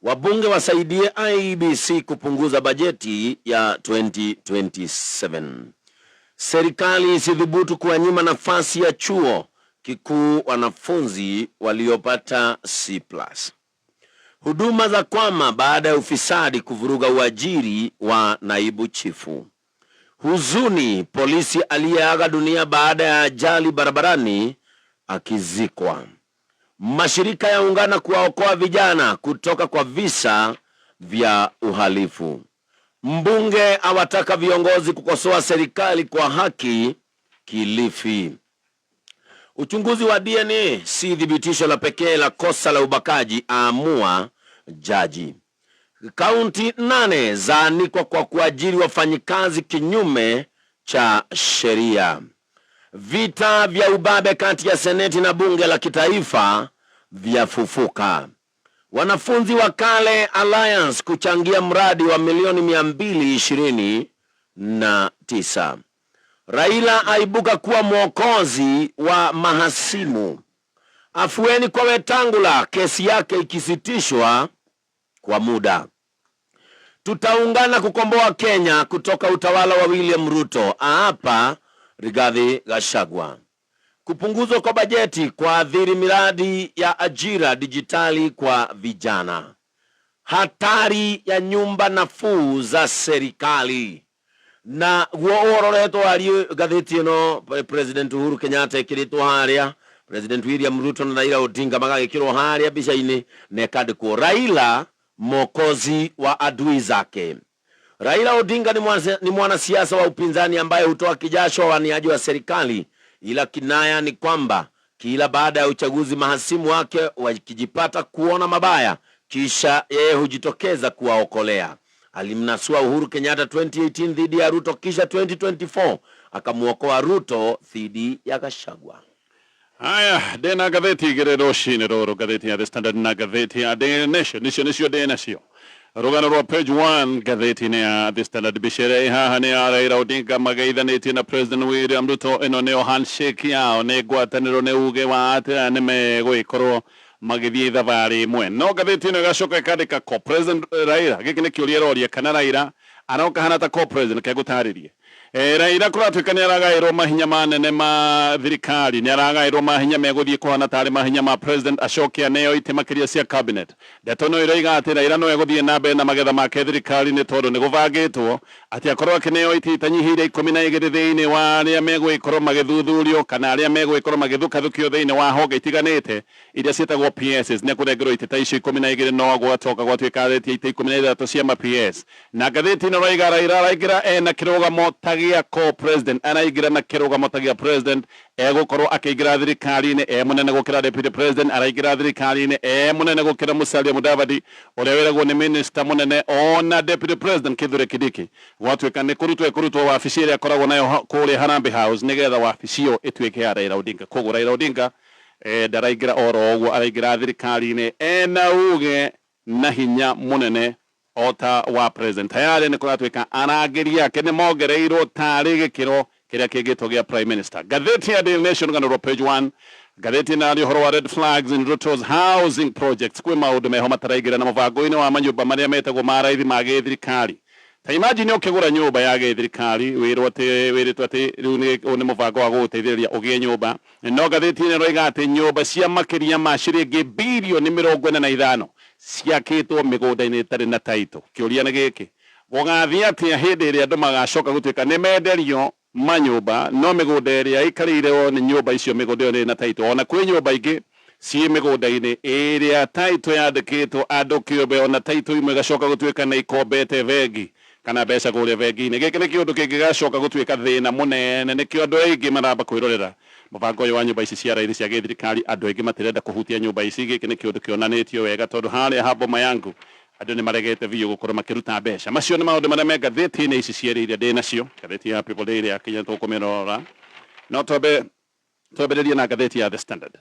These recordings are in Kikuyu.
Wabunge wasaidie IEBC kupunguza bajeti ya 2027. Serikali isithubutu kuwanyima nafasi ya chuo kikuu wanafunzi waliopata C+. Huduma za kwama baada ya ufisadi kuvuruga uajiri wa naibu chifu. Huzuni, polisi aliyeaga dunia baada ya ajali barabarani akizikwa. Mashirika yaungana kuwaokoa vijana kutoka kwa visa vya uhalifu. Mbunge awataka viongozi kukosoa serikali kwa haki Kilifi. Uchunguzi wa DNA si thibitisho la pekee la kosa la ubakaji, aamua jaji. Kaunti 8 zaanikwa kwa kuajiri wafanyikazi kinyume cha sheria. Vita vya ubabe kati ya seneti na bunge la kitaifa vyafufuka. Wanafunzi wa Kale Alliance kuchangia mradi wa milioni 229. Raila aibuka kuwa mwokozi wa mahasimu. Afueni kwa Wetangula, kesi yake ikisitishwa kwa muda. Tutaungana kukomboa Kenya kutoka utawala wa William Ruto, aapa Rigathi Gachagua. Kupunguzwa kwa bajeti kuathiri miradi ya ajira dijitali kwa vijana. Hatari ya nyumba nafuu za serikali. Na guo ũhoro ũretwo ariũ ngathĩti ĩno, President Uhuru Kenyatta ĩkĩrĩtwo harĩa, President William Ruto na Raila Odinga magagĩkĩrwo harĩa mbica-inĩ na ĩkandĩkwo Raila mwokozi wa adui zake. Raila Odinga ni mwanasiasa wa upinzani ambaye hutoa kijasho wawaniaji wa serikali, ila kinaya ni kwamba kila baada ya uchaguzi mahasimu wake wakijipata kuona mabaya, kisha yeye hujitokeza kuwaokolea. Alimnasua Uhuru Kenyatta 2018 dhidi ya Ruto, kisha 2024 akamuokoa Ruto dhidi ya Gachagua. Haya, ndĩna ngathĩti igĩrĩ rũcinĩ rũrũ, ngathĩti ya The Standard na ngathĩti ya Daily Nation, icio nĩcio ndĩ nacio. Rũgano rwa page 1 ngathĩti-inĩ ya The Standard, mbica ĩrĩa ĩ haha nĩ ya Raila Odinga mageithanĩtie na President William Ruto. Ĩno nĩyo handshake yao, nĩ ngwatanĩro, nĩ uge wa atĩ nĩ megũgĩkorwo magĩthiĩ thabarĩ ĩmwe. No ngathĩti ĩno ĩgacoka ĩkandĩka ko President Raila, gĩkĩ nĩ kĩũria ĩroria kana Raila aroka hana ta co president, reke ngũtarĩrie. Raila kũratuĩka nĩ aragaĩrwo mahinya manene ma thirikari, nĩ aragaĩrwo mahinya megũthiĩ kũhana tarĩ mahinya ma president, acoke aneo itĩ makĩria cia cabinet. Ndeto no ĩroiga atĩ Raila no egũthiĩ na mbere na magetha make thirikari-inĩ tondũ nĩ gũbangĩtwo atĩ akorwo akĩneo itĩ itanyihĩire 12 thĩinĩ wa arĩa megũgĩkorwo magĩthuthurio kana arĩa megũgĩkorwo magĩthukathukio thĩinĩ wa honge itiganĩte iria ciĩtagwo PSs. Nĩ ekũnengerwo itĩ ta icio 12, no gwatoka gwatuĩka aretia itĩ 13 cia ma PS. Na ngathĩti ĩno ĩroiga Raila araingĩra ena kĩrũgamo ta gĩa co-president, araingĩra na kĩrũgamo ta gĩa president, egũkorwo akĩingĩra thirikari-inĩ e mũnene gũkĩra deputy president, araingĩra thirikari-inĩ e mũnene gũkĩra Musalia Mudavadi ũrĩa wĩragwo nĩ minister mũnene, ona deputy president Kithure Kindiki gwatuĩka nĩ kũrutwo ekũrutwo wabici ĩrĩa akoragwo nayo kũrĩa Harambee House nĩgetha wabici ĩyo ĩtuĩke ya Raila Odinga. Koguo Raila Odinga ndaraingĩra oro ũguo, araingĩra thirikari-inĩ ena uge na hinya mũnene o ta wa president. Tayarĩ nĩ kũratuĩka arangĩri ake nĩ mongereirwo tarĩ gĩkĩro kĩrĩa kĩngĩtwo gĩa prime minister. Ngathĩti ya Daily Nation, rũgano rwa page 1, ngathĩti ĩno yarĩ ũhoro wa red flags in Ruto's housing projects. Kwĩ maũndũ meho mataraingĩra na mũbango-inĩ wa manyũmba marĩa metagwo ma raithi ma gĩthirikari. Ta imagine ũkĩgũra nyũmba ya gĩthirikari, wĩrwo atĩ wĩrĩtwo atĩ rĩu nĩ ũyũ nĩ mũbango wa gũgũteithĩrĩria ũgĩe nyũmba, no ngathĩti ĩno ĩroiga atĩ nyũmba cia makĩria ma ciringi birioni 45 ciakĩtwo mĩgũnda-inĩ ĩtarĩ na title. Kĩũria nĩ gĩkĩ, gũgathiĩ atĩa hĩndĩ ĩrĩa andũ magacoka gũtuĩka nĩ menderio manyũmba, no mĩgũnda ĩrĩa ĩikarĩirwo nĩ nyũmba icio mĩgũnda ĩyo ndĩrĩ na title? Ona kwĩ nyũmba ingĩ ciĩ mĩgũnda-inĩ ĩrĩa title yandĩkĩtwo andũ kĩũmbe, ona title imwe igacoka gũtuĩka nĩ ikombete bengi kana mbeca kũrĩa bengi-inĩ. Gĩkĩ nĩ kĩũndũ kĩngĩgacoka gũtuĩka thĩna mũnene, nĩkĩo andũ aingĩ maramba kwĩrorera mũbango ũyũ wa nyũmba ici cia raithi cia gĩthirikari. Andũ aingĩ matirenda kũhutia nyũmba ici. Gĩkĩ nĩ kĩũndũ kĩonanĩtio wega tondũ harĩa ha Boma Yangu andũ nĩ maregete biũ gũkorwo makĩruta mbeca. Macio nĩ maũndũ marĩa me ngathĩti-inĩ ici cierĩ iria ndĩ nacio. Ngathĩti ya People Daily yakinya tũkũmĩrora, no twambe twambĩrĩrie na ngathĩti ya The Standard.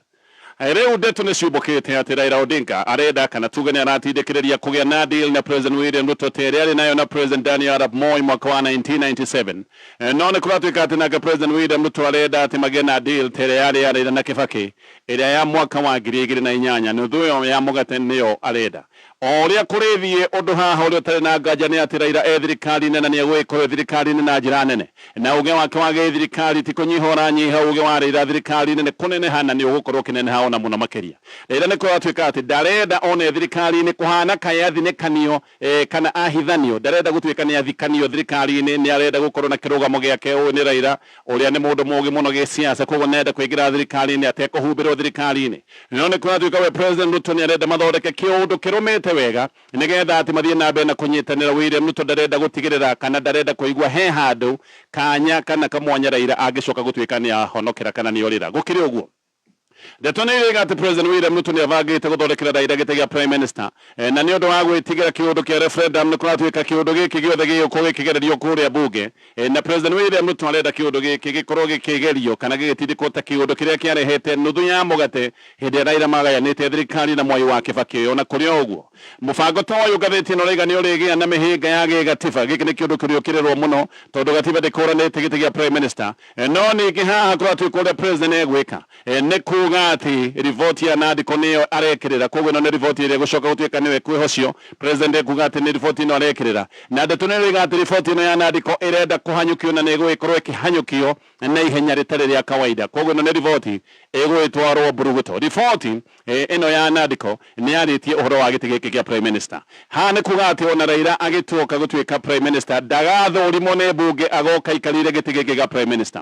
Rĩu ndeto nĩ ciumbũkĩte atĩ Raila Odinga arenda, kana tuge nĩ aratindĩkĩrĩria kũgĩa na deal na President William Ruto ta ĩrĩa arĩ nayo na President Daniel Arap Moi mwaka wa 1997. No nĩ kũratuĩka atĩ nake President William Ruto arenda atĩ magĩe na deal ta ĩrĩa yarĩ ya Raila na Kibaki, ĩrĩa ya mwaka wa 2008, nuthu ĩyo ya mũgate nĩyo arenda. O ũrĩa kũrĩthiĩ, ũndũ haha ũrĩa ũtarĩ na nganja nĩ atĩ Raila e thirikari-inĩ na nĩegũgĩkorwo e thirikari-inĩ na njĩra nene. Na uge wake wa gĩthirikari ti kũnyiha ũranyiha, uge wa Raila thirikari-inĩ nĩ kũneneha na nĩ ũgũkorwo ũkĩneneha ona mũno makĩria. Raila nĩ kũratuĩka atĩ ndarenda ona e thirikari-inĩ kũhana kaĩ athinĩkanio kana ahithanio, ndarenda gũtuĩka nĩ athikanio thirikari-inĩ, nĩ arenda gũkorwo na kĩrũgamo gĩake. Ũyũ nĩ Raila ũrĩa nĩ mũndũ mũgĩ mũno gĩsiasa, koguo nĩ arenda kũingĩra thirikari-inĩ atekũhumbĩrwo thirikari-inĩ. No nĩ kũratuĩka we President Ruto nĩ arenda mathondeke kĩũndũ kĩrũmĩte wega nĩgetha atĩ mathiĩ na mbere na kũnyitanĩra. William Ruto ndarenda gũtigĩrĩra kana ndarenda kũigua he handũ kanya kana kamwanya Raila angĩcoka gũtuĩka nĩ ahonokera kana nĩ orĩra. Gũkĩrĩ ũguo, ndeto nĩ irĩga atĩ President William Ruto nĩ abangĩte gũthondekera Raila gĩtĩ gĩa Prime Minister, na nĩ ũndũ wa gwĩtigĩra kĩũndũ kĩa referendum. Nĩ kũratuĩka kĩũndũ gĩkĩ gĩothe gĩgũkorwo gĩkĩgererio kũrĩa bunge, na President William Ruto arenda kĩũndũ gĩkĩ gĩkorwo gĩkĩgerio kana gĩgĩtindĩkwo ta kĩũndũ kĩrĩa kĩarehete nuthu ya mũgate hĩndĩ ĩrĩa Raila magayanĩte thirikari na Mwai wa Kibaki. Ona kũrĩ o ũguo, mũbango ta ũyũ ngathĩti ĩno ĩraiga nĩ ũrĩgĩa na mĩhĩnga ya gĩgatiba. Gĩkĩ nĩ kĩũndũ kĩrĩũkĩrĩrwo mũno tondũ gatiba ndĩkũranĩte gĩtĩ gĩa Prime Minister. No ningĩ haha kũratuĩka ũrĩa President egwĩka nĩ kuga atĩ riboti ya Nandiko nĩyo arekĩrĩra. Koguo ĩno nĩ riboti ĩrĩa ĩgũcoka gũtuĩka nĩyo ĩkwĩhocio. President ekuga atĩ nĩ riboti ĩno arekĩrĩra, na ndeto nĩ ĩroiga atĩ riboti ĩno ya Nandiko ĩrenda kũhanyũkio na nĩ ĩgũgĩkorwo ĩkĩhanyũkio na ihenya rĩtarĩ rĩa kawaida. Koguo ĩno nĩ riboti ĩgũgĩtwarwo mburuguto. Riboti ĩno ya Nandiko nĩ yarĩtie ũhoro wa gĩtĩ gĩkĩ gĩa Prime Minister. Haha nĩ kuga atĩ ona Raila agĩtuoka gũtuĩka Prime Minister ndagathũrimwo nĩ mbunge, agoka aikarĩire gĩtĩ gĩkĩ gĩa Prime Minister.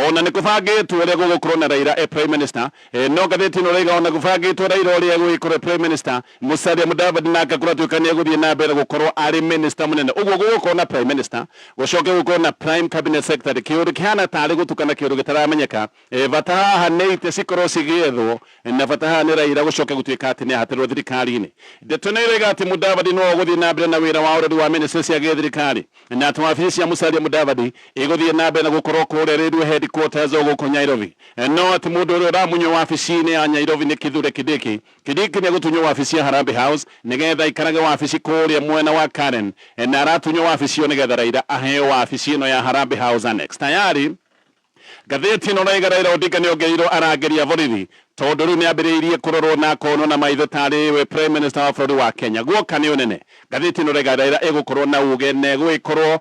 Ona nĩ kũbangĩtwo ũrĩa gũgũkorwo na Raila e Prime Minister, no ngathĩti ĩno ĩrauga ona gũbangĩtwo Raila ũrĩa egũgĩkorwo e Prime Minister, Musalia Mudavadi nake kũratuĩka nĩ egũthiĩ na mbere gũkorwo arĩ Minister mũnene. Ũguo gũgũkorwo na Prime Minister, gũcoke gũkorwo na Prime Cabinet Secretary, kĩũndũ kĩhana tarĩ gũtukana, kĩũndũ gĩtaramenyeka. Bata haha nĩ itĩ cikorwo cigĩethwo, na bata haha nĩ Raila gũcoka gũtuĩka atĩ nĩ ahatĩrwo thirikari-inĩ. Ndeto nĩ ĩroiga atĩ Mudavadi nĩwe ũgũthiĩ na mbere na wĩra wa ũrori wa ministry cia gĩthirikari, na atĩ wabici cia Musalia Mudavadi igũthiĩ na mbere na gũkorwo kũrĩa Railway Headquarters o gũkũ Nyairobi, no atĩ mũndũ ũrĩa ũramunywo wabici-inĩ ya Nyairobi nĩ Kithure Kindiki. Kindiki nĩ egũtunywo wabici ya Harambee House nĩgetha aikarage wabici kũrĩa mwena wa Karen, na aratunywo wabici ĩyo nĩgetha Raila aheo wabici ĩno ya Harambee House Annex. Tayari Ngathĩti ĩno ĩraiga Raila Odinga nĩ ongereirwo arangĩri a borithi tondũ rĩu nĩ ambĩrĩirie kũrorwo na akonwo na maitho tarĩ we Prime Minister wa bũrũri wa Kenya. Guoka nĩ ũnene. Ngathĩti ĩno ĩraiga Raila ĩgũkorwo na uge na ĩgũgĩkorwo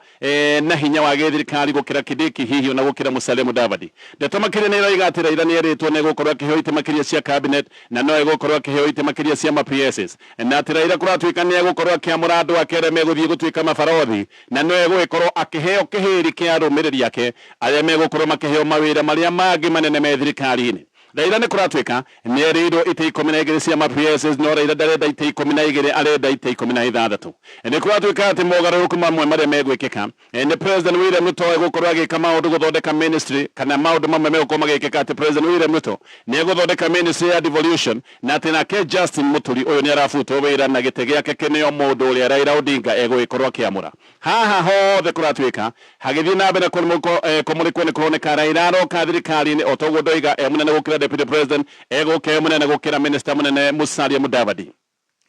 na hinya wa gĩthirikari gũkĩra Kindiki, hihi ona gũkĩra Musalia Mudavadi. Ndeto makĩria nĩ ĩroiga atĩ Raila nĩ erĩtwo nĩ egũkorwo akĩheo itĩ makĩria cia cabinet na no egũkorwo akĩheo itĩ makĩria cia ma PSs, na atĩ Raila kũratuĩka nĩ egũkorwo akĩamũra andũ ake arĩa megũthiĩ gũtuĩka mabarothi, na no egũgĩkorwo akĩheo kĩhĩri kĩa arũmĩrĩri ake arĩa megũkorwo makĩheo mawĩra marĩa mangĩ manene me thirikari-inĩ. Raila nĩ kũratuĩka nĩ erĩirwo itĩ 12 cia ma PSs, no Raila ndarenda itĩ 12, arenda itĩ 16. Nĩ kũratuĩka atĩ mogarũrũku mamwe marĩa megwĩkĩka nĩ President William Ruto egũkorwo agĩka maũndũ gũthondeka ministry, kana maũndũ mamwe megũkorwo magĩkĩka atĩ President William Ruto nĩ egũthondeka ministry ya devolution, na atĩ nake Justin Muturi ũyũ nĩ arabutwo wĩra na gĩtĩ gĩake kĩneo mũndũ ũrĩa Raila Odinga egũgĩkorwo akĩamũra. Haha hothe kũratuĩka hagĩthiĩ na mbere kũmũrĩkwo nĩ kũroneka Raila aroka thirikari-inĩ o toguo ndoiga e mũnene gũkĩra Deputy President, egũka e mũnene gũkĩra Minister mũnene Musalia Mudavadi.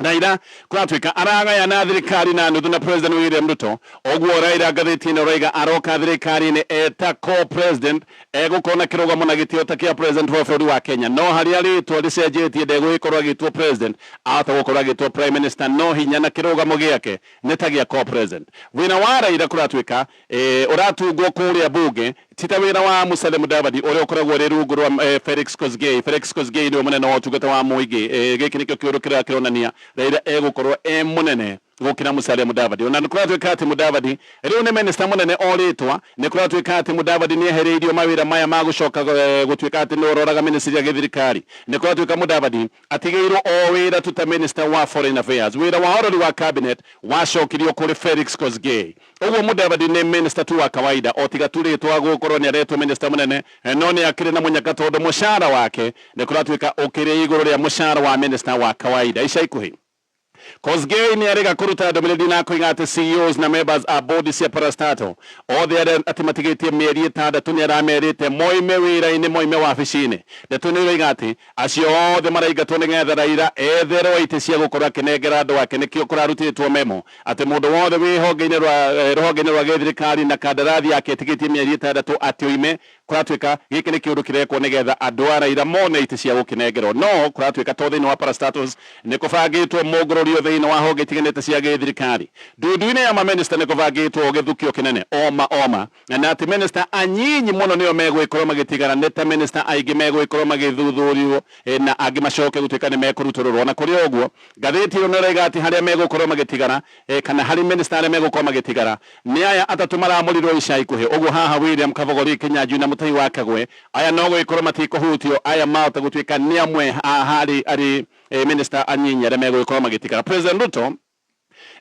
Raila kũratuĩka aragayana thirikari na nuthu na President William Ruto. Ũguo Raila ngathĩti ĩno ĩroiga aroka thirikari-inĩ eta co-president, egũkorwo na kĩrũgamo na gĩtĩo ta kĩa president wa bũrũri wa Kenya, no harĩa rĩtwa rĩcenjetie ndegũgĩkorwo agĩtwo president, ahota gũkorwo agĩtwo prime minister, no hinya na kĩrũgamo gĩake nĩ ta gĩa co-president. Wĩra wa Raila kũratuĩka ũratungwo kũrĩa bunge ti ta wĩra wa Musalia Mudavadi ũrĩa ũkoragwo ũrĩ rungu rwa Felix Kosgei. Felix Kosgei nĩwe mũnene wa ũtungata wa mũingĩ. Gĩkĩ nĩkĩo kĩũndũ kĩrĩa kĩronania Raila egũkorwo e mũnene gũkĩra Musalia Mudavadi. Ona nĩ kũratuĩka atĩ Mudavadi rĩu nĩ minister mũnene o rĩtwa, nĩ kũratuĩka atĩ Mudavadi nĩ ehereirio mawĩra maya ma gũcoka gũtuĩka atĩ nĩwe ũroraga ministry ya gĩthirikari. Nĩ kũratuĩka Mudavadi atigĩirwo o wĩra tu ta minister wa foreign affairs. Wĩra wa ũrori wa cabinet wacokirio kũrĩ Felix Kosgei. Ũguo Mudavadi nĩ minister tu wa kawaida, o tiga tu rĩtwa gũkorwo nĩ aretwo minister mũnene, no nĩ akĩrĩ na mũnyaka tondũ mũcara wake nĩ kũratuĩka ũkĩrĩ igũrũ rĩa mũcara wa minister wa kawaida. Ica ikuhĩ Kosgei nĩ arega kũruta ndũmĩrĩri na akoiga atĩ CEOs na members a board cia parastatal othe arĩa atĩ matigĩtie mĩeri 6 nĩ aramerĩte moime wĩra-inĩ, moime wabici-inĩ. Ndeto nĩ iroiga atĩ acio othe maraingatwo nĩgetha Raila etherwo itĩ cia gũkorwo akĩnengera andũ ake. Nĩkĩo kũrarutĩtwo memo atĩ mũndũ wothe wĩ honge-inĩ rwa rũhonge-inĩ rwa gĩthirikari na kandarathi yake ĩtigĩtie mĩeri 6 atĩ oime. Kũratuĩka gĩkĩ nĩ kĩũndũ kĩrekwo nĩgetha andũ a Raila mone itĩ cia gũkĩnengerwo, no kũratuĩka to thĩinĩ wa parastatals nĩ kũbangĩtwo mũngũrũrio thĩinĩ wa honge itiganĩte cia gĩthirikari. Ndundu-inĩ ya mamĩnĩsta nĩ kũbangĩtwo gĩthukio kĩnene oma oma, na atĩ mĩnĩsta anyinyi mũno nĩo megũgĩkorwo magĩtigara, nĩ ta mĩnĩsta aingĩ megũgĩkorwo magĩthuthurio na angĩ macoke gũtuĩka nĩ mekũrutũrũrwo. Ona kũrĩ ũguo, ngathĩti ĩno nĩ ĩroiga atĩ harĩa megũkorwo magĩtigara kana harĩ mĩnĩsta arĩa megũkorwo magĩtigara nĩ aya atatũ maramũrirwo ica ikuhĩ. Ũguo haha William Kavogori Kinyanjui na Mũtahi wa Kagwe, aya no gũgĩkorwo matikũhutio, aya mahota gũtuĩka nĩ amwe harĩ arĩ mĩnĩsta anyinyi arĩa megũgĩkorwo magĩtigara. President Ruto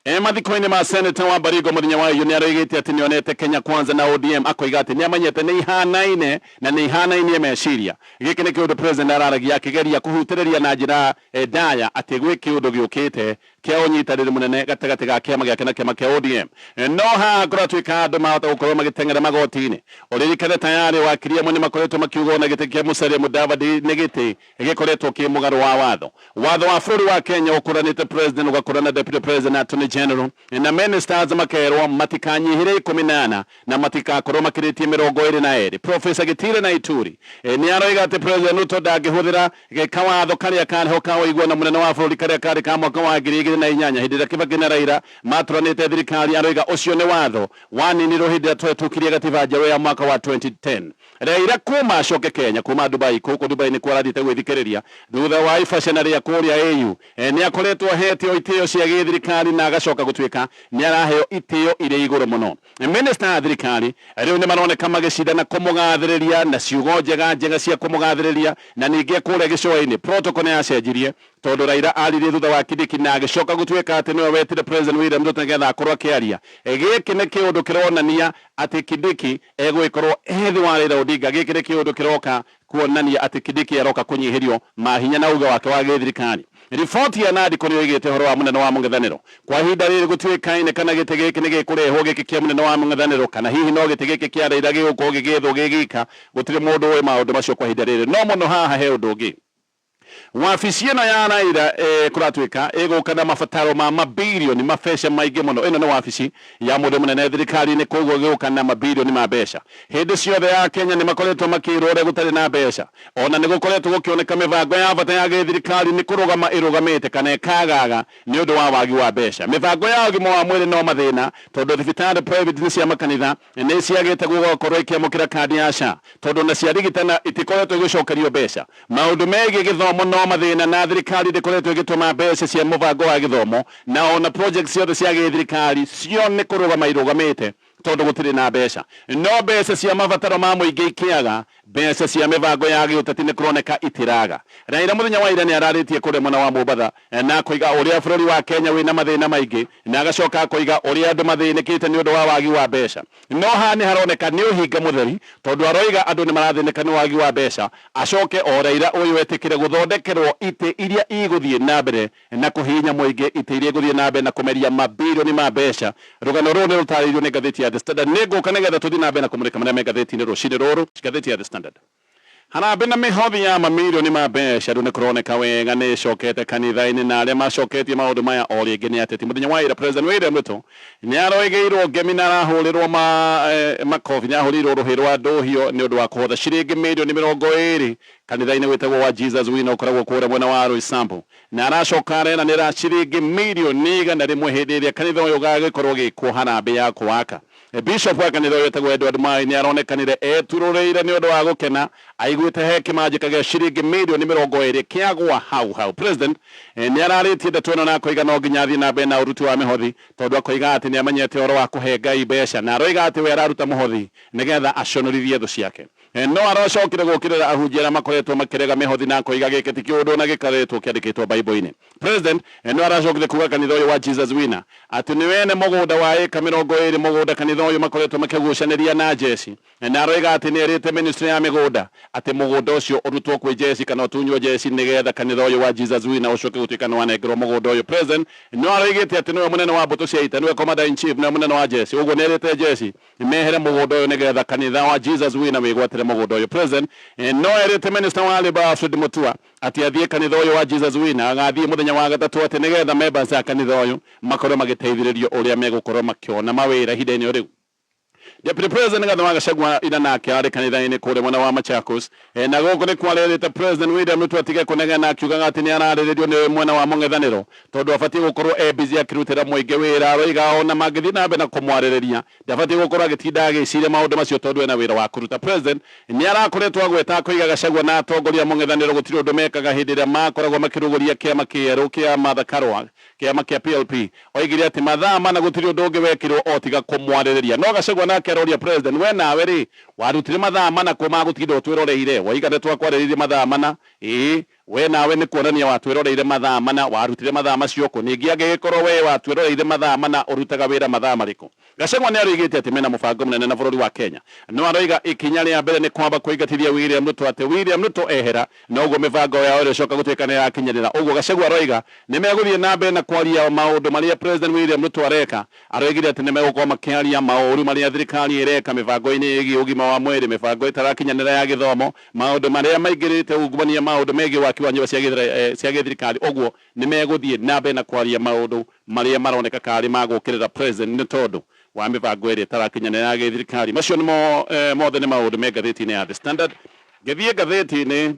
e mathiko-inĩ ma Senator wa Baringo mũthenya wa iyo nĩ aroigĩte atĩ nĩonete Kenya Kwanza na ODM, akoiga atĩ nĩamenyete nĩ ihanaine na nĩ ihanainie meciria. Gĩkĩ nĩ kĩũndũ President araragia akĩgeria kũhutĩrĩria na njĩra ndaya atĩ gwĩ kĩũndũ gĩũkĩte kĩa ũnyitanĩri mũnene gatagatĩ ga kĩama gĩake na kĩama kĩa ODM. No haha kũratuĩka andũ mahota gũkorwo magĩteng'era magoti-inĩ. Ũririkane tayarĩ wakiri amwe nĩmakoretwo makiuga ona gĩtĩ kĩa Musalia Mudavadi nĩ gĩtĩ gĩkoretwo kĩ mũgarũ wa watho. Watho wa bũrũri wa Kenya ũkũranĩte president ũgakũrana deputy president na attorney general na ministers makerwo matikanyihĩre 14 na matikakorwo makĩrĩtie 22. Professor Gitire na Ituri nĩ aroiga atĩ President Ruto ndangĩhũthĩra kawatho karĩa karĩ ho ka ũiguano mũnene wa bũrũri karĩa karĩ ka mwaka wa 2008 hĩndĩ ĩrĩa Kibaki na Raila matũranĩte thirikari. Aroiga ũcio nĩ watho waninirwo hĩndĩ ĩrĩa twahĩtũkirie gatiba njerũ ya mwaka wa 2010. Raila kuma acoke Kenya kuma Dubai, kũkũ Dubai nĩkuo arathiĩte gwĩthikĩrĩria thutha wa ibacana rĩa kũrĩa AU, nĩ akoretwo ahetio itĩo cia gĩthirikari na agacoka gũtuĩka nĩ araheo itĩo irĩ igũrũ mũno. Minista a thirikari rĩu nĩ maroneka magĩcindana kũmũgathĩrĩria na ciugo njega njega cia kũmũgathĩrĩria, na ningĩ kũrĩa gĩcũa-inĩ protocol nĩ yacenjirie tondũ Raila aririe thutha wa Kindiki na agĩcoka gũtuĩka atĩ nĩwe wetire President William Ruto nĩgetha akorwo akĩaria. Gĩkĩ nĩ kĩũndũ kĩronania atĩ Kindiki egũgĩkorwo e thĩ wa Raila Odinga. Gĩkĩ nĩ kĩũndũ kĩroka kuonania atĩ Kindiki aroka kũnyihĩrio mahinya na uge wake wa gĩthirikari. Riboti ya Nandiko nĩ yoigĩte ũhoro wa mũnene wa mũng'ethanĩro. Kwa ihinda rĩrĩ gũtiũĩkaine kana gĩtĩ gĩkĩ nĩ gĩkũrehwo gĩkĩ kĩa mũnene wa mũng'ethanĩro kana hihi no gĩtĩ gĩkĩ kĩa Raila gĩgũkorwo gĩgĩethwo gĩ gika. Gũtirĩ mũndũ ũĩ maũndũ macio kwa ihinda rĩrĩ. No mũno haha he ũndũ ũngĩ. Wabici ĩno ya Raila kũratuĩka ĩgũka na mabataro ma mabirioni mabeca maingĩ mũno. Ĩno nĩ wabici ya mũndũ mũnene thirikari-inĩ, koguo ĩgũka na mabirioni ma mbeca. Hĩndĩ ciothe ya Kenya nĩ makoretwo makĩrwo ũrĩa gũtarĩ na mbeca. Ona nĩ gũkoretwo gũkĩoneka mĩbango ya bata ya gĩthirikari nĩ kũrũgama ĩrũgamĩte kana ĩkagaga nĩ ũndũ wa wagi wa mbeca. Mĩbango ya ũgima wa mwĩrĩ no mathĩna tondũ thibitarĩ private nĩ cia makanitha nĩ ciagĩte gũgakorwo ikĩamũkĩra kandi ya SHA tondũ ona ciarigitana itikoretwo igĩcokerio mbeca. Maũndũ megiĩ gĩthomo no mathĩna na thirikari ndĩkoretwo ĩgĩtũma mbeca cia mũbango wa gĩthomo na ona projects ciothe cia gĩthirikari cio nĩ kũrũgama irũgamĩte tondũ gũtirĩ na mbeca. No mbeca cia mabataro ma mũingĩ ikĩaga, mbeca cia mĩbango ya gĩũteti nĩ kũroneka itiraga. Raila mũthenya wa ira nĩ ararĩtie kũrĩa mwena wa Mombatha na akoiga ũrĩa bũrũri wa Kenya wĩna mathĩna maingĩ na agacoka akoiga ũrĩa andũ mathĩnĩkĩte nĩ ũndũ wa wagi wa mbeca. No haha nĩ haroneka nĩ ũhinga mũtheri tondũ aroiga andũ nĩ marathĩnĩka nĩ wagi wa mbeca, acoke o Raila ũyũ etĩkĩre gũthondekerwo itĩ iria igũthiĩ na mbere na kũhihinya mũingĩ, itĩ iria igũthiĩ na mbere na kũmeria mabirioni ma mbeca. Rũgano rũrũ nĩ rũtarĩirio nĩ ngathĩti ya The Standard. Nĩ ngũka nĩgetha tũthiĩ na mbere na kũmũrĩka marĩa me ngathĩti-inĩ rũcinĩ rũrũ. Ngathĩti ya The Standard. Harambee na mĩhothi ya mamirioni ma mbeca rĩu nĩ kũroneka wega nĩ ĩcokete kanitha-inĩ na arĩa macoketie maũndũ maya o rĩngĩ nĩ ateti. Mũthenya wa ira President William Ruto nĩ aroigĩirwo ngemi na arahũrĩrwo makobi, nĩ ahũrĩirwo rũhĩ rwa ndũhio nĩ ũndũ wa kũhotha ciringi mirioni 20 kanitha-inĩ wĩtagwo wa Jesus Winner ũkoragwo kũrĩa mwena wa Roysambu, na aracoka areranĩra ciringi mirioni 100 hĩndĩ ĩrĩa kanitha ũyũ ũgagĩkorwo ũgĩkwo harambee ya kũwaka. Bishop wa kanitha ũyũ wĩtagwo Edward Mai nĩ aronekanire eturũrĩire nĩ ũndũ wa gũkena aiguĩte he kĩmanjĩka gĩa ciringi mirioni 20 kĩagwa hau hau. President nĩ ararĩtie ndeto ĩno na akoiga no nginya athiĩ na mbere na ũruti wa mĩhothi tondũ akoiga atĩ nĩ amenyete ũhoro wa kũhe Ngai mbeca, na aroiga atĩ we araruta mũhothi nĩgetha aconorithie thũ ciake. No aracokire gũkĩrĩra ahunjia arĩa makoretwo makĩrega mĩhothi na akoiga gĩkĩ ti kĩũndũ ona gĩkoretwo kĩandĩkĩtwo Bible-inĩ. President no aracokire kuga kanitha ũyũ wa Jesus Winner atĩ nĩ wene mũgũnda wa ĩka 20 mũgũnda kanitha ũyũ makoretwo makĩgucanĩria na jeci, na aroiga atĩ nĩ erĩte ministry ya mĩgũnda atĩ mũgũnda ũcio ũrutwo kwĩ jeci kana ũtunywo jeci nĩgetha kanitha ũyũ wa Jesus Winner ũcoke gũtuĩka nĩ wanengerwo mũgũnda ũyũ. President no aroigĩte atĩ nĩwe mũnene wa mbũtũ cia ita, nĩwe commander in chief, nĩwe mũnene wa jeci, ũguo nĩ erĩte jeci mehere mũgũnda ũyũ nĩgetha kanitha wa Jesus Winner wĩgwatĩre mũgũnda ũyũ. President no erĩte minister wa Labour Alfred Mutua atĩ athiĩ kanitha ũyũ wa Jesus Winner, agathiĩ mũthenya wa gatatũ atĩ nĩgetha members a kanitha ũyũ makorwo magĩteithĩrĩrio ũrĩa megũkorwo makĩona mawĩra ihinda-inĩ o rĩu. Deputy President Rigathi wa Gachagua ira nake arĩ kanitha-inĩ kũrĩa mwena wa Machakos. Na gũkũ nĩ kwarerĩte President William Ruto atige kũnegena akiugaga atĩ nĩ ararĩrĩrio nĩ mwena wa mũng'ethanĩro tondũ abatiĩ gũkorwo e busy akĩrutĩra mũingĩ wĩra. Aroiga ona mangĩthiĩ na mbere na kũmwarĩrĩria ndabatiĩ gũkorwo agĩtinda agĩciria maũndũ macio tondũ ena wĩra wa kũruta. President nĩ arakoretwo agweta akoiga Gachagua na atongoria a mũng'ethanĩro gũtirĩ ũndũ mekaga hĩndĩ ĩrĩa makoragwo makĩrugũria kĩama kĩerũ kĩa Martha Karua, kĩama kĩa PLP. Oigire atĩ mathaa mana gũtirĩ ũndũ ũngĩ wekirwo o tiga kũmwarĩrĩria. No Gachagua nake aroria President, we nawe rĩ, warutire mathaa mana kũ ma gũtinda ũtwĩroreire? Woiga nĩtwakwarĩrĩirie mathaa mana. Ĩĩ, we nawe nĩ kuonania watwĩroreire mathaa mana. Warutire mathaa macio kũ? Ningĩ angĩgĩkorwo we watwĩroreire mathaa mana, ũrutaga wĩra mathaa marĩkũ? Gachagua nĩaroigĩte atĩ mena mũbango mũnene na bũrũri wa Kenya. No aroiga ikinya rĩa mbere nĩ kwamba kũingatithia William Ruto atĩ William Ruto ehera noguo mĩbango yao ĩrĩcoka gũtuĩka nĩyakinyanĩra. Ũguo Gachagua aroiga nĩmegũthiĩ na mbere na kwaria maũndũ marĩa President William Ruto areka. Aroigire atĩ nĩmegũkorwo makĩaria maũru marĩa thirikari ĩreka mĩbango-inĩ ĩgiĩ ũgima wa mwĩrĩ, mĩbango ĩtarakinyanĩra ya gĩthomo, maũndũ marĩa maingĩrĩte ungumania, maũndũ megiĩ waki wa nyũmba cia gĩthirikari. Ũguo nĩmegũthiĩ na mbere na kwaria maũndũ marĩa maroneka karĩ ma gũkĩrĩra President nĩ tondũ wa mĩbango ĩrĩa ĩtarakinyanĩra ya gĩthirikari. Macio nĩmo mothe nĩ maũndũ me ngathĩti-inĩ ya The Standard. Ngĩthiĩ ngathĩti-inĩ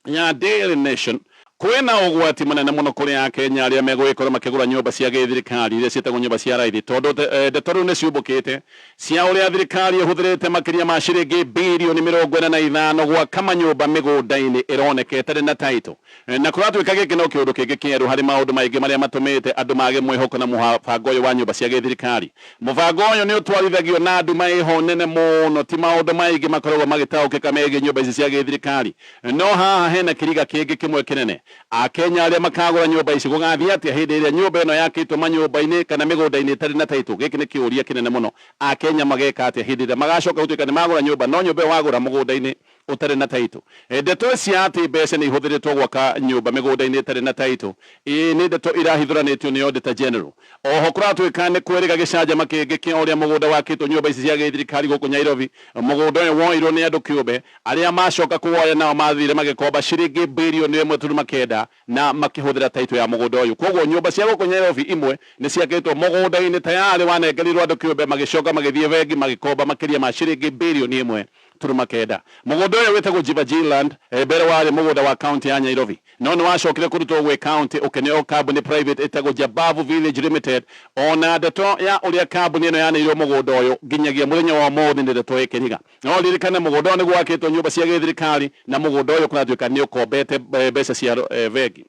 ya Daily Nation, kwĩna ũgwati mũnene mũno kũrĩ Akenya arĩa megũgĩkorwo makĩgũra nyũmba cia gĩthirikari iria ciĩtagwo nyũmba cia raithi, tondũ ndeto rĩu nĩ ciumbũkĩte cia ũrĩa thirikari ĩhũthĩrĩte makĩria ma ciringi birioni 45 gwaka manyũmba mĩgũnda-inĩ ĩroneka ĩtarĩ na title. Na kũratuĩka gĩkĩ no kĩũndũ kĩngĩ kĩerũ harĩ maũndũ maingĩ marĩa matũmĩte andũ mage mwĩhoko na mũbango ũyũ wa nyũmba cia gĩthirikari. Mũbango ũyũ nĩ ũtwarithagio na nduma ĩho nene mũno, ti maũndũ maingĩ makoragwo magĩtaũkĩka megiĩ nyũmba ici cia gĩthirikari. No haha hena kĩriga kĩngĩ kĩmwe kĩnene. Akenya arĩa makagũra nyũmba ici gũgathiĩ atĩa hĩndĩ ĩrĩa nyũmba ĩno yakĩtwo manyũmba-inĩ kana mĩgũnda-inĩ ĩtarĩ na title? Gĩkĩ nĩ kĩũria kĩnene mũno. Akenya mageka atĩa hĩndĩ ĩrĩa magacoka gũtuĩka nĩ magũra nyũmba no nyũmba ĩyo wagũra mũgũnda-inĩ ũtarĩ na title? Ndeto cia atĩ mbeca nĩ ihũthĩrĩtwo gwaka nyũmba mĩgũnda-inĩ ĩtarĩ na title, ĩĩ nĩ ndeto irahithũranĩtio nĩ Auditor General. Oho kũratuĩka nĩ kwĩrĩga gĩcanjama kĩngĩ kĩa ũrĩa mũgũnda wakĩtwo nyũmba ici cia gĩthirikari gũkũ Nyairobi. Mũgũnda ũyũ woirwo nĩ andũ kĩũmbe arĩa macoka kũwoya nao mathire magĩkomba ciringi birioni 1.9 na makĩhũthĩra title ya mũgũnda ũyũ. Kwoguo nyũmba cia gũkũ Nyairobi imwe nĩ ciakĩtwo mũgũnda-inĩ tayarĩ wanengerirwo andũ kĩũmbe magĩcoka magĩthiĩ bengi magĩkomba makĩria ma ciringi birioni 1.9. Mũgũnda ũyũ wĩtagwo Jivaji Land, mbere warĩ mũgũnda wa county ya Nyairobi, no nĩ wacokire kũrutwo gwĩ county ũkĩneo kambuni private ĩtagwo Jabavu Village Limited. Ona ndeto ya ũrĩa kambuni ĩno yaneirwo mũgũnda ũyũ nginyagia mũthenya wa ũmũthĩ nĩ ndeto ĩkĩriga. No ririkane mũgũnda ũyũ nĩguo wakĩtwo nyũmba cia gĩthirikari na mũgũnda ũyũ kũratuĩka nĩ ũkombete mbeca cia bengi.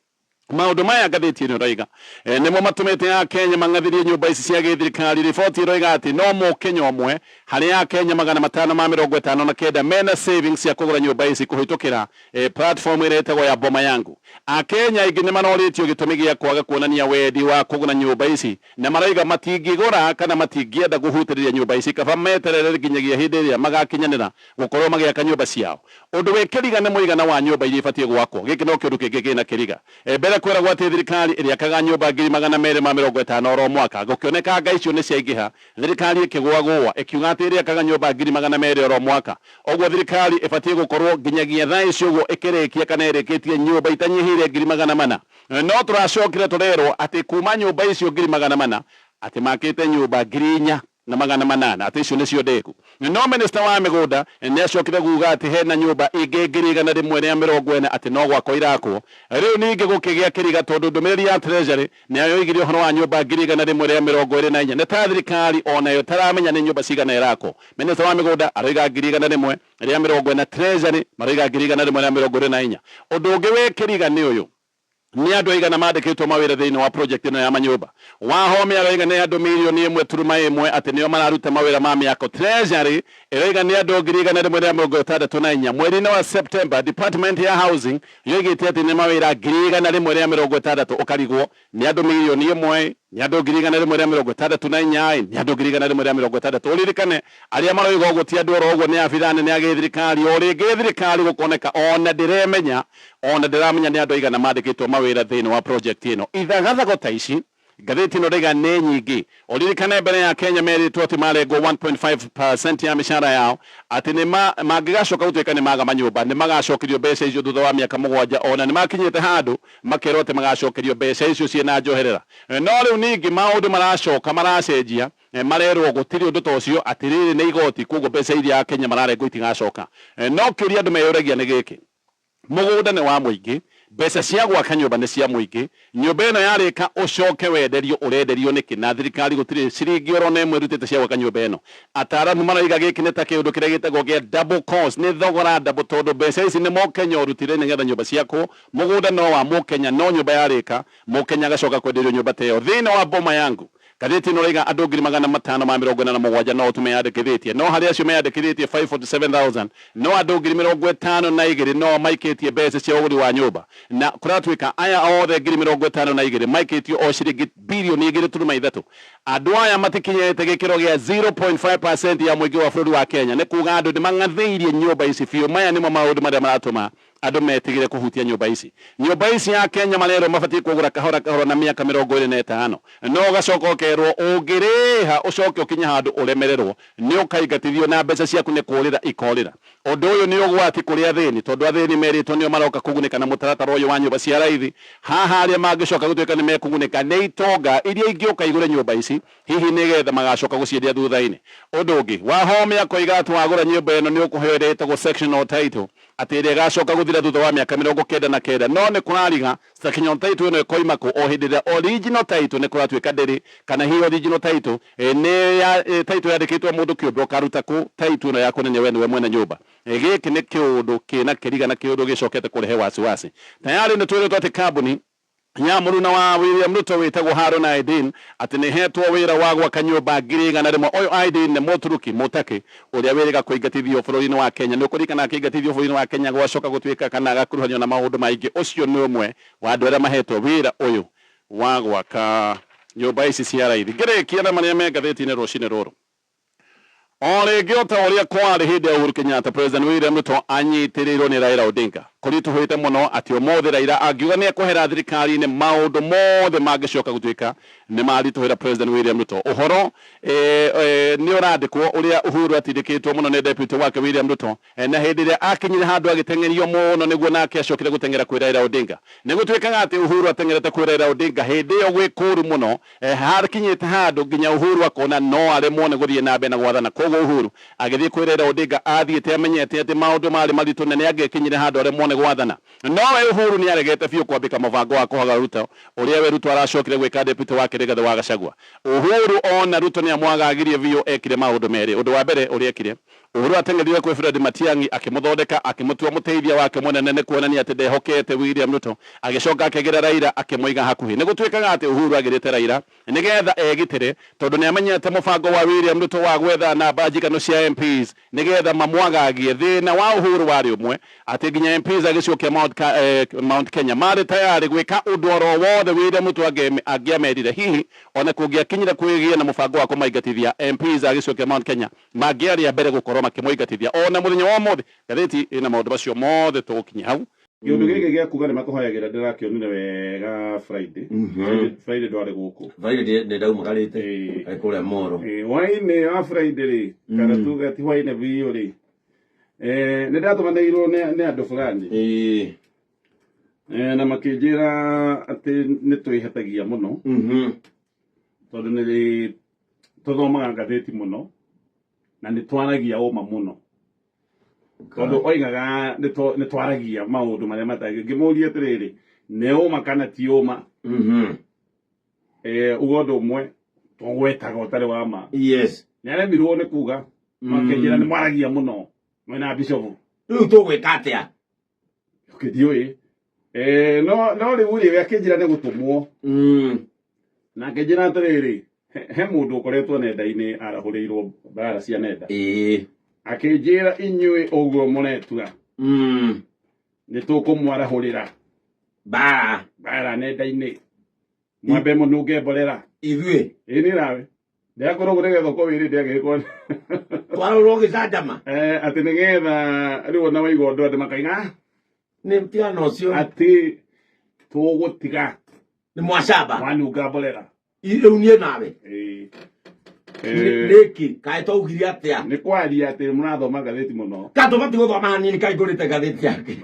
Maũndũ maya ngathĩti ĩno ĩroiga nĩmo matũmĩte Akenya mang'athirie nyũmba ici cia gĩthirikari. Riboti ĩroiga atĩ no Mũkenya ũmwe harĩ Akenya 559 mena savings cia kũgũra nyũmba ici kũhĩtũkĩra platform ĩrĩa ĩtagwo ya Boma Yangu. Akenya aingĩ nĩ marorĩtio gĩtũmi gĩa kwaga kuonania wendi wa kũgũra nyũmba ici na maroiga matingĩgũra kana matingĩenda kũhutĩrĩria nyũmba ici, kaba meterere nginyagia hĩndĩ ĩrĩa magakinyanĩra gũkorwo magĩaka nyũmba ciao. Ũndũ wĩ kĩriga nĩ mũigana wa nyũmba iria ibatiĩ gwakwo. Gĩkĩ no kĩũndũ kĩngĩ kĩna kĩriga. Mbere kweragwo atĩ thirikari ĩrĩakaga nyũmba 250,000 oro mwaka. Gũkĩoneka anga icio nĩ ciaingĩha, thirikari ĩkĩgũagũa ĩkiuga atĩ ĩrĩakaga nyũmba 200,000 oro mwaka. Ũguo thirikari ĩbatiĩ gũkorwo nginyagia thaa ici ũguo ĩkĩrĩkia kana ĩrĩkĩtie nyũmba itanyihĩire 400,000. No tũracokire tũrerwo atĩ kuma nyũmba icio 400,000 atĩ makĩte nyũmba 4800 atĩ icio nĩcio ndĩku. No minista wa mĩgũnda nĩacokire kuga atĩ hena nyũmba ingĩ 140,000 atĩ no gwakwo irakwo. Rĩu ningĩ gũkĩgĩa kĩriga tondũ ndũmĩrĩri ya Treasury nĩyo yoigire ũhoro wa nyũmba 124,000. Nĩ ta thirikari onayo ĩtaramenya nĩ nyũmba cigana irakwo. Minista wa mĩgũnda aroiga 140,000, Treasury maroiga 124,000. Ũndũ ũngĩ wĩ kĩriga nĩ ũyũ. Nĩ andũ aigana mandĩkĩtwo mawĩra thĩinĩ wa project ĩno ya manyũmba? Wahome aroiga nĩ andũ 1.1 million atĩ nĩo mararuta mawĩra ma mĩako. Treasury ĩroiga nĩ andũ 164,000. Mweri-inĩ wa September, Department ya Housing yoigĩte atĩ nĩ mawĩra 160,000. Ũkarigwo nĩ andũ 1 million, nĩ andũ 164,000, nĩ andũ 160,000. Ũririkane arĩa maroiga ũguo ti andũ oro ũguo, nĩ abithaa nene a gĩthirikari. O rĩngĩ thirikari gũkoneka ona ndĩremenya, ona ndĩramenya nĩ andũ aigana mandĩkĩtwo mawĩra thĩinĩ wa project ĩno. Ithagathago ta ici ngathĩti ĩno ndaiga nĩ nyingĩ. Ũririkane mbere ya Kenya merĩtwo atĩ marengwo 1.5% ya mĩcara yao, atĩ nĩ mangĩgacoka gũtuĩka nĩ maga manyũmba nĩ magacokerio mbeca icio thutha wa mĩaka 7. Ona nĩ makinyĩte handũ makerwo atĩ magacokerio mbeca icio ciĩna njoherera. No rĩu ningĩ maũndũ maracoka maracenjia. Marerwo gũtirĩ ũndũ ta ũcio, atĩ rĩrĩ nĩ igoti, kwoguo mbeca iria Akenya mararengwo itigacoka. No kĩũria andũ meyũragia nĩ gĩkĩ, Mũgũnda nĩ wa mũingĩ, mbeca cia gwaka nyũmba nĩ cia mũingĩ, nyũmba ĩno yarĩka ũcoke wenderio ũrenderio nĩkĩ na thirikari gũtirĩ ciringi oro na ĩmwe ĩrutĩte cia gwaka nyũmba ĩno? Ataaramu maroiga gĩkĩ nĩ ta kĩũndũ kĩrĩa gĩtagwo gĩa double cost, nĩ thogora double tondũ mbeca ici nĩ Mũkenya ũrutire nĩgetha nyũmba ciakwo, mũgũnda no wa Mũkenya no nyũmba yarĩka Mũkenya agacoka kwenderio nyũmba ta ĩyo. Thĩna wa Boma Yangu. Ngathĩti ĩno ĩroiga andũ 587,000 no tu meyandĩkithĩtie, no harĩ acio meyandĩkithĩtie 547,000, no andũ 52,000 no o maikĩtie mbeca cia ũgũri wa nyũmba. Na kũratuĩka aya othe 52,000 maikĩtio o ciringi birioni igĩrĩ turuma ithatũ. Andũ aya matikinyĩte gĩkĩro gĩa 0.5% ya mũingĩ wa bũrũri wa Kenya. Nĩ kuga andũ nĩ mang'athĩirie nyũmba ici biũ. Maya nĩmo maũndũ marĩa maratũma Andũ metigĩre kũhutia nyũmba ici. Nyũmba ici Akenya marerwo mabatiĩ kũgũra kahora kahora na mĩaka 25. No ũgacoka ũkerwo ũngĩrĩha ũcoke ũkinye handũ ũremererwo nĩ ũkaingatithio na mbeca ciaku nĩ kũrĩra ikorĩra. Ũndũ ũyũ nĩ ũgwati kũrĩ athĩni tondũ athĩni merĩtwo nĩo maroka kũgunĩka na mũtaratara ũyũ wa nyũmba cia raithi. Haha arĩa mangĩcoka gũtuĩka nĩ mekũgunĩka nĩ itonga iria ingĩũka igũre nyũmba ici hihi nĩgetha magacoka gũciendia thutha-inĩ. Ũndũ ũngĩ, Wahome akoiga atĩ wagũra nyũmba ĩno nĩ ũkũheo ĩrĩa ĩtagwo sectional title. Atĩ ĩrĩa ĩgacoka gũthira thutha wa mĩaka 99, no nĩ kũrariga sectional title ĩno ĩkoima kũ o hĩndĩ ĩrĩa original title nĩ kũratuĩka ndĩrĩ, kana hihi original title nĩ ya title yandĩkĩtwo mũndũ kĩũmbe ũkaruta kũ title ĩno ya kuonania we nĩwe mwene nyũmba. Gĩkĩ nĩ kĩũndũ kĩna kĩriga na kĩũndũ gĩcokete kũrehe wasiwasi. Tayarĩ nĩ twĩrĩtwo atĩ kambuni ya mũruna wa William Ruto wĩtagwo Harun Aidin atĩ nĩ hetwo wĩra wa gwaka nyũmba 100,000. Ũyũ Aidin nĩ Mũturuki Mũtakĩ ũrĩa wĩrĩga kũingatithio bũrũri-inĩ wa Kenya. Nĩ ũkũririkana akĩingatithio bũrũri-inĩ wa Kenya gwacoka gũtuĩka kana agakuruhanio na maũndũ maingĩ. Ũcio nĩ ũmwe wa andũ arĩa mahetwo wĩra ũyũ wa gwaka nyũmba ici cia raithi. Ngĩrĩkia na marĩa me ngathĩti-inĩ rũcinĩ rũrũ. O rĩngĩ o ta ũrĩa kwarĩ hĩndĩ ya Uhuru Kenyatta, President William Ruto anyitĩrĩirwo nĩ Raila Odinga. Kũritũhĩte mũno atĩ ũmũthĩ Raila angiuga nĩ ekwehera thirikari-inĩ maũndũ mothe mangĩcoka gũtuĩka nĩ maritũhĩra President William Ruto. Ũhoro nĩ ũrandĩkwo ũrĩa Uhuru atindĩkĩtwo mũno nĩ deputy wake William Ruto na hĩndĩ ĩrĩa akinyire handũ agĩteng'erio mũno nĩguo nake acokire gũteng'era kwĩ Raila Odinga. Nĩ gũtuĩkaga atĩ Uhuru ateng'erete kwĩ Raila Odinga hĩndĩ ĩyo gwĩ kũru mũno Hakinyĩte handũ nginya Uhuru akona no aremwo nĩ gũthiĩ na mbere na gwathana. Kwoguo Uhuru agĩthiĩ kwĩ Raila Odinga athiĩte amenyete atĩ maũndũ marĩ maritũ na nĩangĩakinyire handũ aremwo nĩ gwathana. No we Uhuru nĩaregete biũ kwambĩka mũbango wa kũhaga Ruto ũrĩa we Ruto aracokire gwĩka deputy wake Rigathĩ wa Gachagua. Uhuru ona Ruto nĩamwagagirie biũ ekire maũndũ merĩ. Ũndũ wa mbere ũrĩa ekire, Uhuru ateng'erire kwĩ Fred Matiang'i akĩmũthondeka akĩmũtua mũteithia wake mũnene nĩ kuonania atĩ ndehokete William Ruto. Agĩcoka akĩgĩra Raila akĩmũiga hakuhĩ. Nĩ gũtuĩkaga atĩ Uhuru agĩrĩte Raila nĩgetha egitĩre tondũ nĩamenyete mũbango wa William Ruto wa gwetha namba njiganu cia MPs nĩgetha mamwagagie. Thĩna wa Uhuru warĩ ũmwe atĩ nginya MPs a gĩcigo kĩa Mount Kenya marĩ tayarĩ gwĩka ũndũ oro wothe William Ruto angĩamerire. Hihi ona kũngĩakinyire kwĩgĩe na mũbango wa kũmaingatithia, MPs a gĩcigo kĩa Mount Kenya Mangĩarĩ a mbere gũkorwo makĩmũingatithia o na mũthenya wa ũmũthĩ. Ngathĩti ĩna maũndũ macio mothe tũgũkinyia hau. Kĩũndũ gĩkĩ gĩa kuga nĩ makũhoyagĩra ndĩrakĩonire wega Friday. Friday ndwarĩ gũkũ. Friday nĩ ndaumagarĩte Ĩĩ. kũrĩa moro. Ĩĩ, hwaĩ-inĩ wa Friday rĩ, kana tuge ti hwaĩ-inĩ biũ rĩ, nĩ ndatũmanĩirwo nĩ andũ fulani. Na makĩnjĩra atĩ nĩ twĩhetagia mũno tondũ nĩ tũthomaga ngathĩti mũno na nĩ twaragia ũma mũno tondũ oigaga nĩ twaragia maũndũ marĩa matagĩ ngĩmũria atĩrĩrĩ nĩ ũma kana ti ũma. Uga ũndũ ũmwe tũgwetaga ũtarĩ wa ma. Nĩ aremirwo nĩ kuga makĩnjĩra nĩ mwaragia mũno mwena bishop. Rĩu tũgwĩka atĩa? Okay, ndiũĩ. No rĩu rĩ we akĩnjĩra nĩ gũtũmwo na akĩnjĩra atĩrĩrĩ he mũndũ ũkoretwo nenda-inĩ arahũrĩirwo mbara cia nenda. Akĩnjĩra inyuĩ ũguo mũretua nĩ tũkũmwarahũrĩra Mbara. Mbara nenda-inĩ mwambe mũnunge mborera. Ithuĩ. Ĩĩ nĩ nawe ndĩrakorwo ũguo nĩgetha ũkorwo wĩrĩ ndĩagĩkwo Twarorwo gĩcanjama. Atĩ nĩgetha rĩu ona waigua ũndũ andũ makaiga "Ah, Nĩ tigana ũcio. Atĩ tũgũtiga Nĩ mwacamba. Mwanunga mborera. Rĩu niĩ nawe. Ĩĩ. Nĩkĩ kaĩ twaugire atĩa? Nĩ kwaria atĩ mũrathoma ngathĩti mũno. Ka tũbatiĩ gũthoma hanini kaĩ ngũrĩte ngathĩti yake.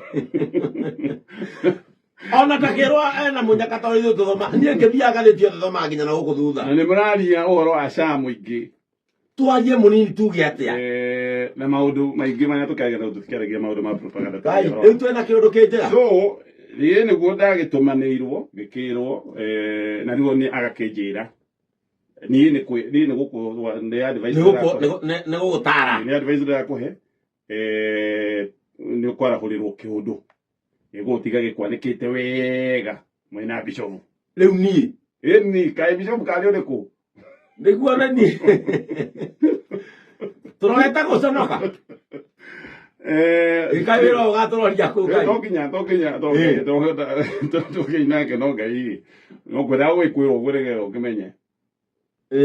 Ona takĩrwo ena mũnyaka tondũ ithuĩ tũthoma niĩ ngĩthiaga ngathĩti yothe thomaga nginya na gũkũ thutha. Na nĩ mũraria ũhoro wa SHA mũingĩ. Twarie mũnini tuge atĩa? Na maũndũ maingĩ marĩa tũkĩaragia tondũ tũtikĩaragia maũndũ ma propaganda. Ngai, rĩu twĩna kĩũndũ kĩ njĩra. So niĩ nĩguo ndagĩtũmanĩirwo ngĩkĩrwo, na rĩu nĩ agakĩnjĩra niĩ nĩ kwĩ niĩ nĩ gũkũ nĩ advice ndĩrakũhe. Nĩ gũgũtara. Nĩ advice ndĩrakũhe, nĩ ũkwarahũrĩrwo kĩũndũ gĩgũtiga gĩkwanĩkĩte wega mwĩna bishofu. Rĩu niĩ Ĩni kaĩ bishofu karĩ ũrĩkũ? Nĩguo na niĩ tũrorete gũconoka. Ĩka wĩra ũyũ ũgatũroria kũu Ngai. No nginya no nginya no nginya no nginya nake no Ngai no kwenda gwĩkwĩrwo ũguo nĩgetha ũkĩmenye.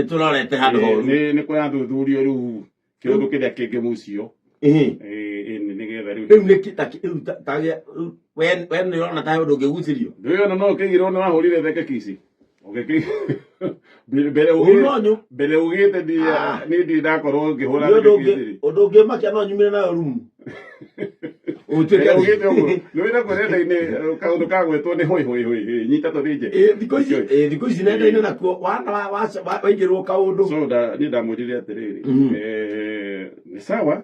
Tũrorete handũ horu. Nĩ kũrathuthurio rĩu kĩũndũ kĩrĩa kĩngĩmucio. Nĩgetha rĩu Rĩu nĩ ta rĩu ta we nĩ ũrona ta he ũndũ ũngĩgucĩrio. Ndũĩ ona no ũkĩigĩrwo nĩ wahũrire theke kici. Ũgĩkĩ mbere Ũru no nyu. Mbere ugĩte ndi Ah. ni ndi ndakorwo ngĩhũra Nĩ ũndũ theke ũngĩ kici. ũndũ ũngĩmakia no nyumire nayo rumu. Mbere Ũtuĩke ugĩte ũguo nĩ wĩna nenda-inĩ kaũndũ kagwetwo nĩ hoi hoi hoi hoi, nyita tũthinje. Thikũ ici thikũ ici nenda-inĩ nakuo wana waigĩrwo kaũndũ. So da niĩ ndamwĩrire atĩrĩrĩ, nĩ sawa.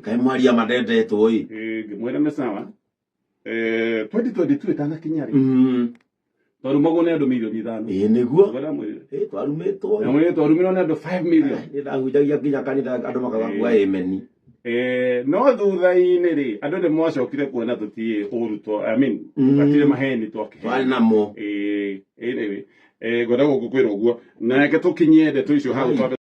Kaĩ mwaria mandendetwo ĩ. Ngĩmwĩra nĩ sawa, 2022 ĩtanakinya rĩ, twarumagwo nĩ andũ mirioni 5. Ĩ nĩguo. Nĩguo ndamwĩrire. Twarumĩtwo. Ndamwĩrire twarumirwo nĩ andũ 5 million. Nĩ ndahunjagia nginya kanitha andũ makaga kuga ĩmeni. No thutha-inĩ rĩ andũ nĩ mwacokire kuona tũtiĩ ũru to I mean gatirĩ maheni twakĩhe. Twarĩ namo. Anyway, ngwenda gũkũkwĩra ũguo na reke tũkinyie ndeto icio hau twambe.